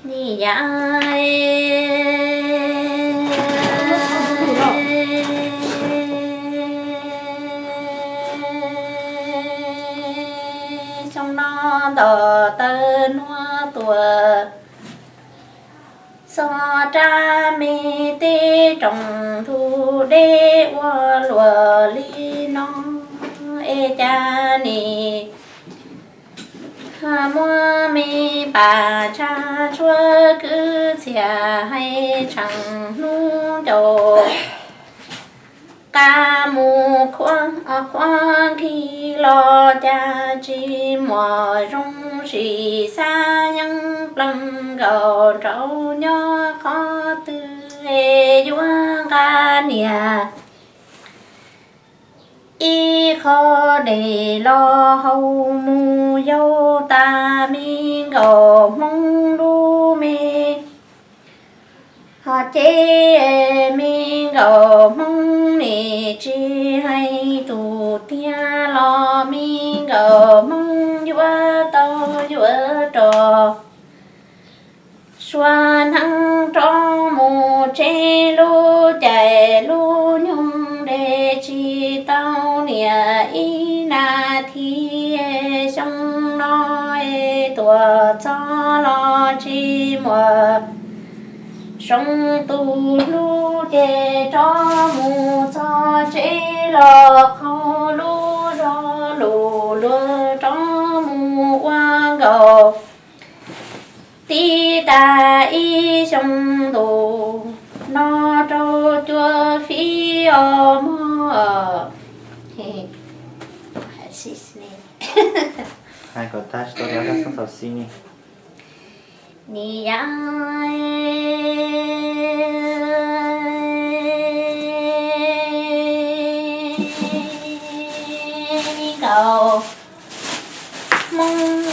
Niam yam, xyoo no nto taw nuav tuaj, txog rab me teb rooj ntug deb ua luaj li no, es cas nim muab me pas tsa tshuab kwv txhiaj hais tshee hnub ncaus, qab mus qhuav qhuav nkig los cas tsis muaj zoo sis xav yeej plees nkaus nraug nyob qhov twg, yuav nqa niam ib qho dej los haus mus yau tas me nkaus hmoob lub me. Ho ces me nkaus hmoob nim tsis hais tus tiag los me nkaus hmoob yuav tau yuav rau sua hneev rov mus tsev lub caij lub nyoog de tsis tau niam ib nas this. Xyoo no es tuaj txog los tsis muaj zoo tus hlub ces rov mus txog tsev los qaug lub zog lus luag rov mus ua nkaus. Tib tag ib xyoo ntus no rau cua fib os mog. Niam yam, nkaus hmoob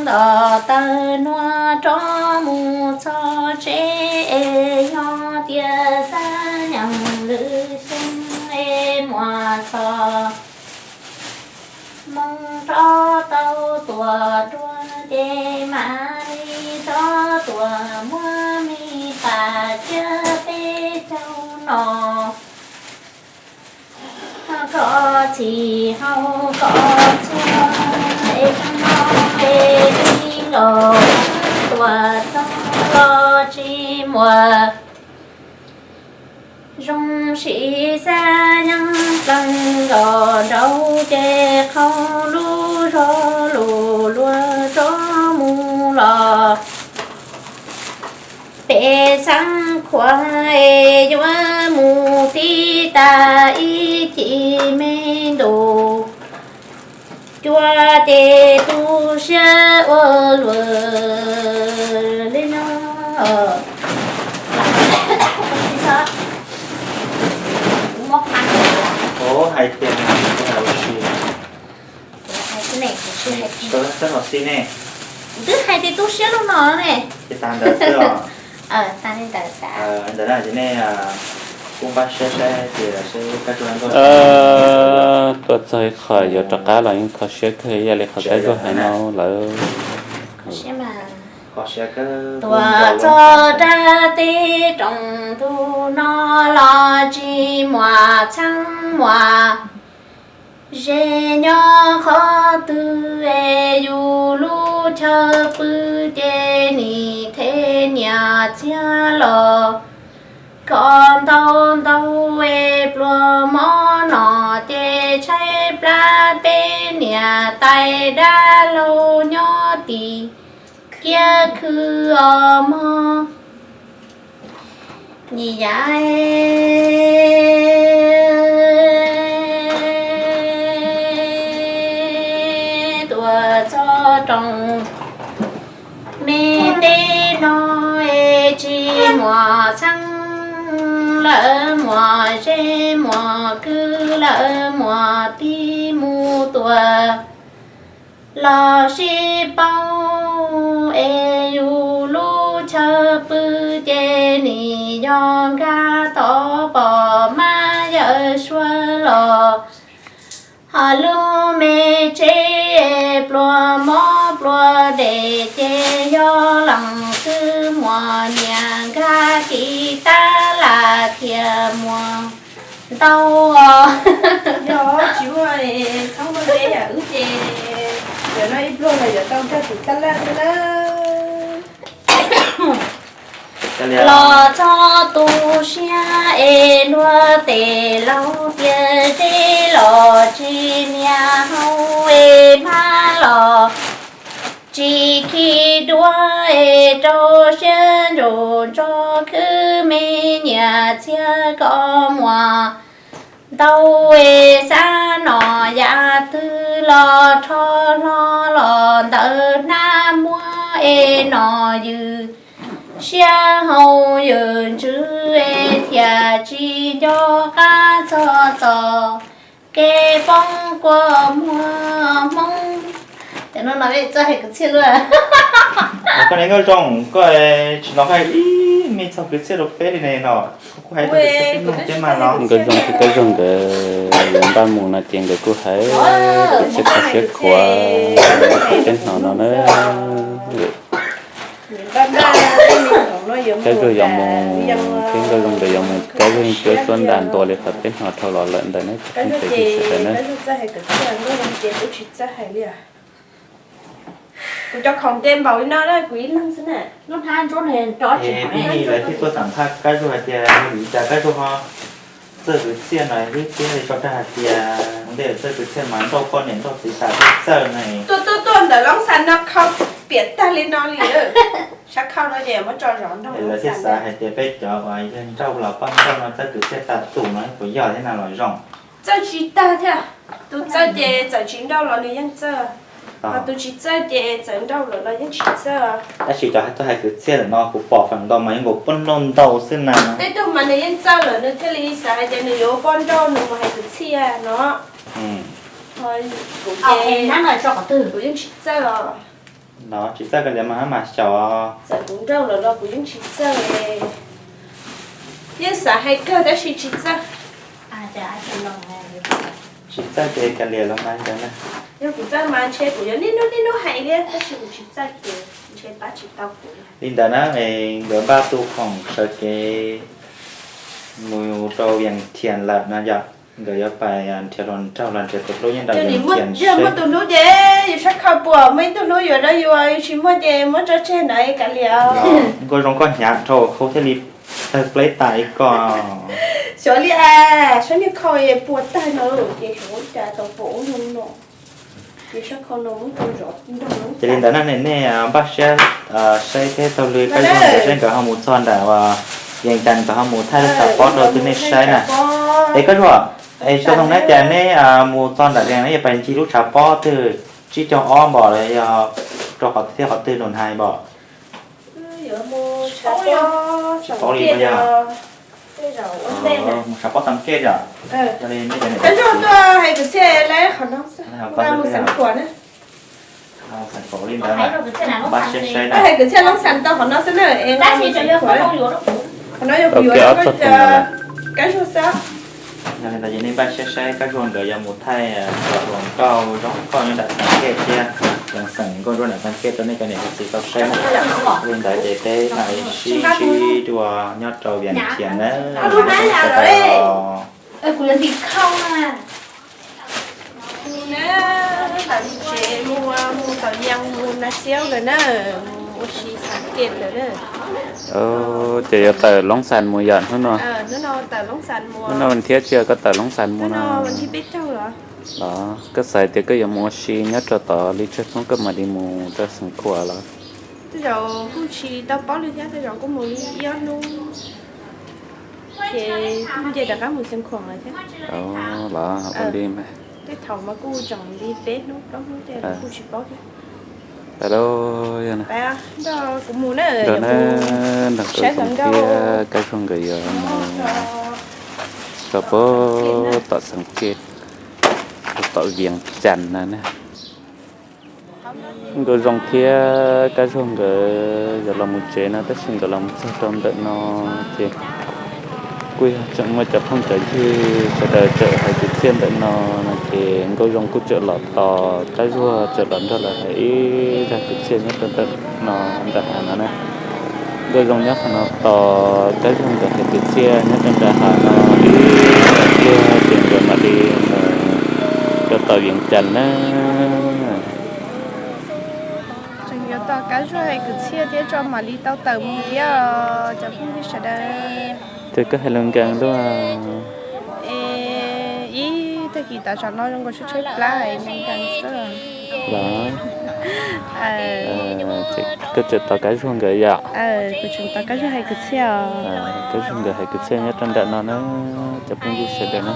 nto taw nuav rov mus txog tsev, es yog tias xav nyeem lwm xyoo es muaj txoj hmoo rov tau tuaj dua, ces mam li rov tuaj muab me pas cia peb caug no. Koj txhij hau koj txhua, es xyoo no es me nkaus tuaj txog los tsis muaj zoo sis xav yeej plees nkaus nraug ces qaug lub zog lus luag rov mus los. Peb xeeb qhuav es yuav mus tib tag ib chim me ntus, cua ces tu siab ua luaj li no. Kuv muab qha, kuv hais tias, kuv hais ua si, kuv hais xwb ne, kuv tsis hais tias, kuv twb hais tias tu siab lub no ne. Ces tag ntawd xwb os. Tag li ntawd xwb. Ntawd na ces nej kuj npaj siab saib tias seb koj tsuas nkauj. Tuaj txog ib qho yuav rov qab los yeej kho siab kawg ib yam li qhov koj hais no lawm. Tuaj txog rab teb rooj ntug no los tsis muaj txheeb muaj ze nyob qhov twg, es yus lub chaw pw ces nim them niam txiag los kom ntau ntau, es pluas mob no ces tshaib plab, peb niam tais dab laug nyob tim kiab khw os mog. Niam yam, tuaj txog rooj me teb no es tsis muaj txheeb lawm, muaj ze muaj kwv lawm, muaj tig mus tuaj los sib paub, es yus lub chaw pw ces nim yog nkag tod pom mab yawm suab los, ho lub me tsev pluas mob pluas dej ces yog leej Wb muaj niam nkag kis tab laj thiaj muaj ntau os. Yog tsis muaj txhob muaj peb yam wb ces yog no ib pluag los yuav tau nkag kis tab laj xwb na. Los txog tu siab es luag tej laus tias zeb los tsis nias hau es hmab los tsis khi duav es rau siab ntsum ntso khwb me nyiam txiag kom muaj ntau es xav no yam twg los rho hlo los ntawm hnab muag es no yws siab hau yws ntsws es thiaj tsis nco qab txog txoj kev poob kua muag Hmoob. Ces no no txawj hais kwv txhiaj luaj. Koj niam Nkauj Zoo, koj tsis los hais ib me txog kwv txhiaj rau peb li ne no. Kuv hais rau kwv txhiaj peb mloog thiab mas los. Nkauj Zoo thiab Kab Zuag nkawd yuav npaj mus no ces nkawd kuj hais kwv txhiaj kho siab khuav peb hnov no na. Kab Zuag yuav mus, thiab Nkauj Zoo nkawd yuav mus, Kab Zuag yeej cuab suab nta ntua li qhov peb hnov dhau los lawm ntawd na cov phooj ywg sawv daws na. Kuv cov khoom nce npaum li no na, kuv ib leeg xwb na. Lub hnab ntsuab no rov tsis, peb li lawv thiaj tuaj xam phaj Kab Zuag hais tias yog vim li cas Kab Zuag ho txawj kwv txhiaj no, wb thiaj li tso rag hais tias ua ntej txawj kwv txhiaj mas nrauj poj niam nrauj txiv tas thiaj txawj ne. Tuaj tuaj tuaj ntawm Loob Xas no khau piam tag li no li. Sab khau no ces muab tso zov nrog lawv thiaj xav hais tias peb cov uas yog nrauj los poj nrauj no txawj kwv txhiaj tas tus no puas yog thiab na los zoo. Txawj tsis tag thiab. Tus txawj ces txawm tsis nrauj los nws yeej txawj, ho tus tsis txawj ces txawm nrauj lawm los yeej tsis txawj. Tab sis cov tuaj hais kwv txhiaj ntawm no kuv pom feem ntau mas yeej nkaus poj nrauj ntau xwb na. Tej tug mas nws yeej txawj lawm nws thiaj li xav hais tias nws yuav ua poj nrauj nws mus hais kwv txhiaj no. Kuv ces kuv yeej tsis txawj os. No tsis txawj koj liam mas hab mas xyaum. Txawm kuv nrauj lawm los kuv yeej tsis txawj. Yeej xav hais kawg tab sis tsis txawj. Tsis txawj ces koj liam los mas ntawd na. Yog kuv txawj mas ntshe kuv yuav niaj hnub niaj hnub hais thiab tab sis kuv tsis txawj ces ntshe pab tsis tau kuv. Li ntawd na, nkawd npaj tu khoom sawv kev mus rau Vias Thias lawm no yom. Nkawd yuav pais nrhiav hluas nraug los nrhiav tus hlub nyob rau Vias Thias. Yog muaj tus hlub ces yus sab khau puas muaj ib tug hlub yuav rau yus, yus tsis muaj ces muab tso tseg ntawd kav liam. Nkauj Zoo koj hnyav dhau hauv thiaj li tawg pleb tas ib ko. Xyov li as, saib niag khau puas tag no ces xyov ua cas tau pom ub no no. Ces li ntawd na nej npaj siab saib thiab taug lw Kab Zuag nkawd saib nkawd ho mus txog nram uas Vias Cas nkawd ho mus thaij lub tshav pob rau tib neeg saib na. Es Kab Zuag, es xyov zoo na cas neb mus txog nram Vias Cas neb yuav pais ncig lub tshav pob twg, tsib caug ob npom los yog rau qhov twg thiab qhov twg nus hais npom? Tsis paub li yog. Mus tshav pob Xeev Kej yom? Yog li nej cov niam txiv tuaj hais kwv txhiaj lawm qhov no xwb, mus xeev khuam na. Xeev khuam li ntawd na, npaj siab saib na. Hais kwv txhiaj Loob Xas tau qhov no xwb na, es mus xeev khuam. Qhov no yog kuv yuav rau Kab Zuag xwb. Yog li ntawd ces nej npaj siab saib Kab Zuag nkawd yuav mus thaij cov hluas nkauj zoo nkauj nyob nram Xeev Kej thiab, zoo xeem Nkauj Zuag nram Xeev Kej rau nej cov niam cov txiv tau saib na. Li ntawd ces peb mam li sib ntsib dua nyob rau Vias Thias na. Mus na, tawm tsev mus, mus tom Yees mus Nas Xiab lawm na, mus ua si Xeev Kej lawm na. Ces yuav tawm Loob Xas mus yom hnub no? Hnub no tawm Loob Xas mus. Hnub no vas thib tsi koj tawm Loob Xas mus no? Los koj xav tias koj yuav mus ua si nyob rau tod li tsawg hnub koj mam li mus rau Xeev Khuam los? Tej zaum kuj tsis tau paub li thiab, tej zaum kuj mus li ib ob hnub ces kuj nce rov qab mus Xeev Khuam lawm thiab. Los ua li mas. Tej thaum mas kuj tseem li peb hnub plaub hnub tej kuj tsis paub thiab. Pais lauj, yog na. Nrog kuv mus na, nrog kuv thiab Kab Zuag nkawd yuav mus rau pem tom Xeev Kej, tom Vias Cas no na. Nkauj Zoo thiab Kab Zuag nkawd yuav los mus tsev no tab sis nkawd los mus txog rau ntawm no ces kuj yog tseem muaj cov phooj cov ywg sawv daws tseem hais kwv txhiaj ntawm no no ces Nkauj Zoo kuj tseem los tos Kab Zuag tseem los nrog lawv hais ib zaj kwv txhiaj nyob rau ntawm no nram hav no na. Nkauj Zoo nyob qhov no tos Kab Zuag nkawd hais kwv txhiaj nyob rau nram hav no ib pliag ces nkawd mam li mus rau tom Vias Cas na. Tseem yuav tos Kab Zuag hais kwv txhiaj thiab tso mam li tau tawm mus thiab os cov phooj ywg sawv daws. Ces koj hais lus nkees luaj. Ib tag kis tav tsam no zoo nkaus tshaib tshaib plab nkees xwb. Los, koj tseem tos Kab Zuag nkawd yom? Kuv tseem tos Kab Zuag hais kwv txhiaj os. Kab Zuag nkawd hais kwv txhiaj nyob rau nram no na, cov phooj ywg sawv daws na.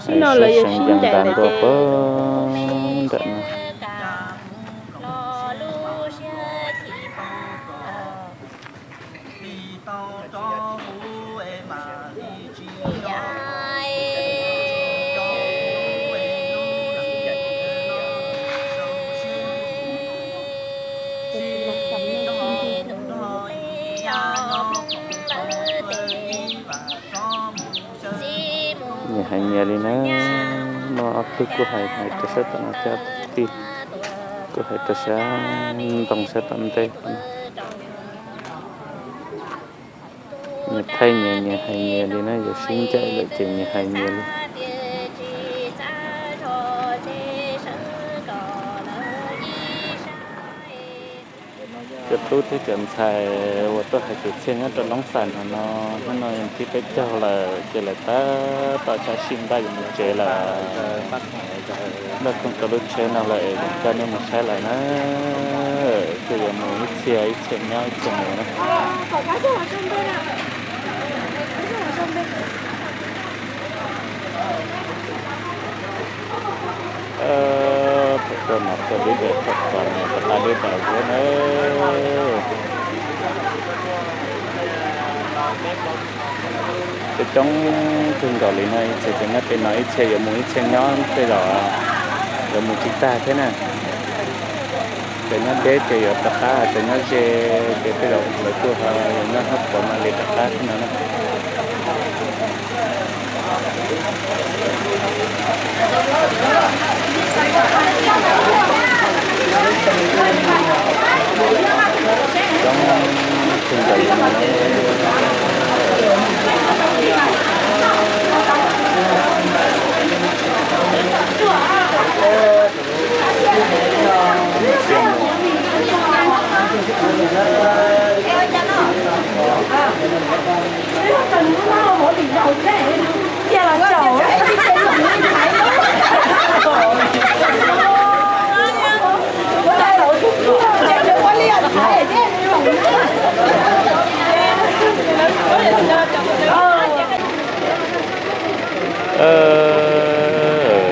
Saib seev ncaws ntas ntua puag nram no. Nyias hais nyias li na, muaj ob tug kuj hais hais rau sab tom no thiab, ob tug kwv tij kuj hais rau sab ntoo sab tom ntej. Nyias thaij nyias, nyias hais nyias li na, yuav sib ncaim lawm ces nyias hais nyias li. Cov tub thiab cov ntxhais uas tuaj hais kwv txhiaj nyob rau Loob Xas no no, hnub no yog thib peb caug lawm ces lawv tab tom tsham sim npaj yuav mus tsev lawm. Npaj khoom rau lub tsheb no lawm es coj nej mus saib lawm na. Ces yuav mus ib txhia ib txhia nyob ib txhia mus na. Tus tuaj mas tuaj deb dawm, tuaj qos mas rov qab deb dawm thiab na. Coob coob kawg nkaus li no, ib txhia ces nyob tej no, ib txhia yuav mus ib txhia nyob tej zaum yuav mus tsis tag thiab na. Cov nyob deb ces yuav rov qab, cov nyob ze ces tej zaum lawv kuj ho yuav nyob hauv puav mam li rov qab thiab no na. Coob kawg nkaus li no.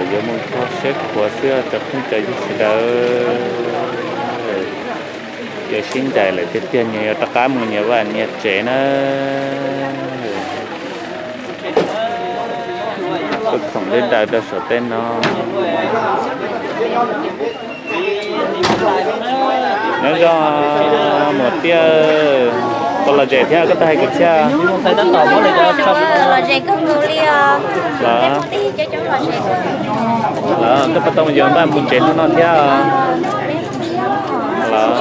Yuav mus txog siab khuav xwb cov phooj cov ywg sawv daws. Yuav sib ncaim lawm tiag tiag, nyias yuav rov qab mus nyias vaj nyias tsev na. Tuaj khoom deb dawm rau saum tej no. Nyob zoo muam Tiaj, koj lom zem thiab koj tuaj hais kwv txhiaj? Los, koj puas tau yuav npaj mus tsev hnub no thiab? Los,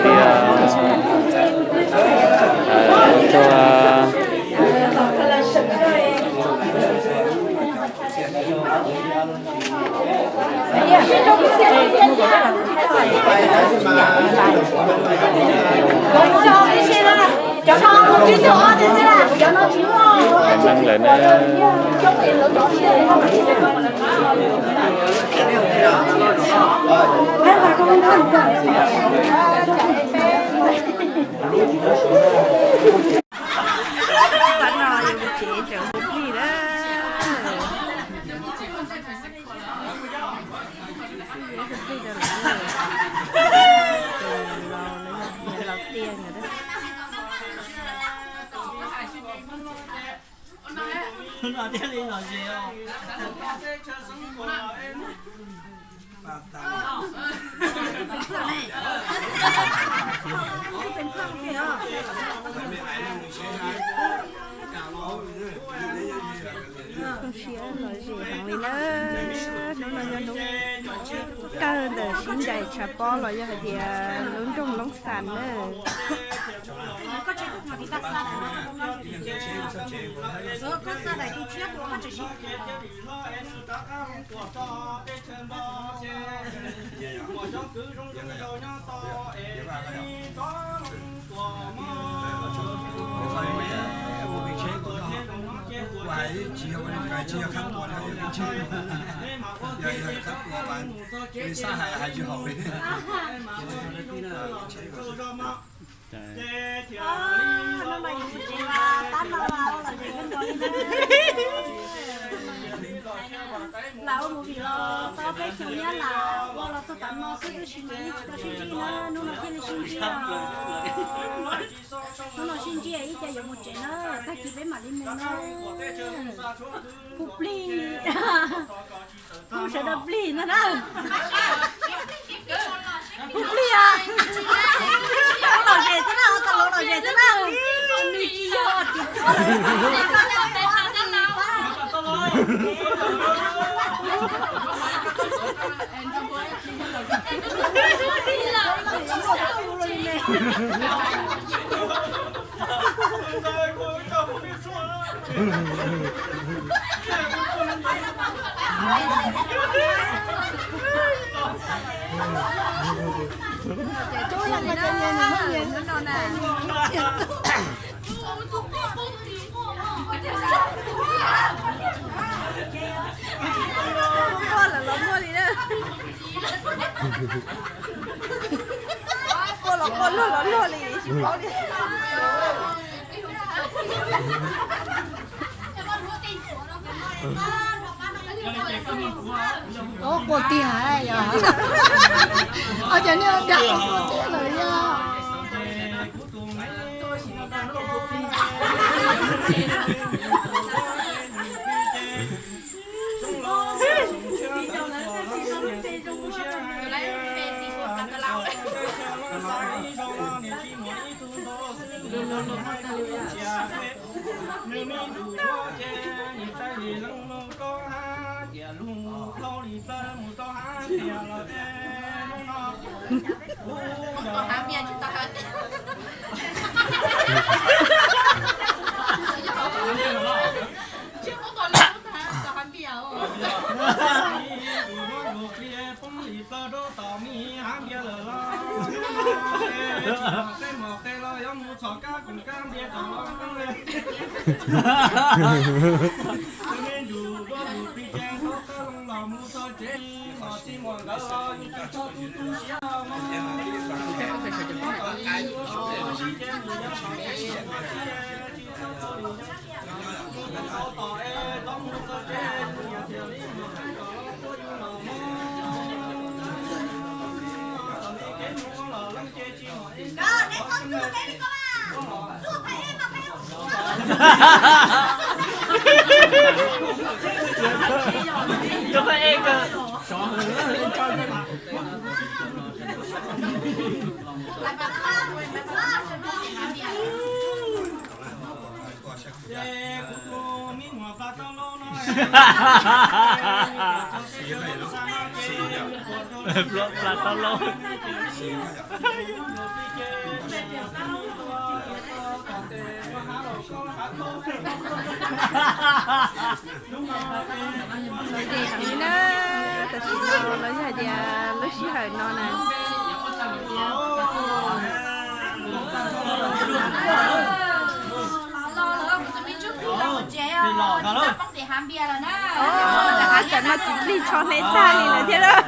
tiag, ua tsaug. Neeg lawm na. Tam no yog kuv tsev tseem hu plig na. Laus tiag nkawd. Zoo siab lom zem heev li na. Hnub no yog hnub kawg ntawm Sib Ncaim tshav pob los yog hais tias lub nroog Loob Xas na. Lam ua movie los tau peb xyoos nyab lam ua los txog tav no xwb, tab sis mas yeej tsis tau sib ntsib na, hnub no thiaj li sib ntsib os. Hnub no sib ntsib ib co yuav mus tsev na, tag kis peb mam li mus na. Hu plig, hu sawv daws plig ntag na. Hu plig os. Lom zem xwb na, tau lom zem xwb na. Nws tsis yog tias Quaj los quaj luag los luag li tsis paub li. Ua tiag yog, ua cas nej ua dag ua tiag lawm yog. Pla tau lauj. Tam sim no los yog hais tias lub sij hawm no na, tam no txiv plig tsho hle tag li lawm thiab lauj.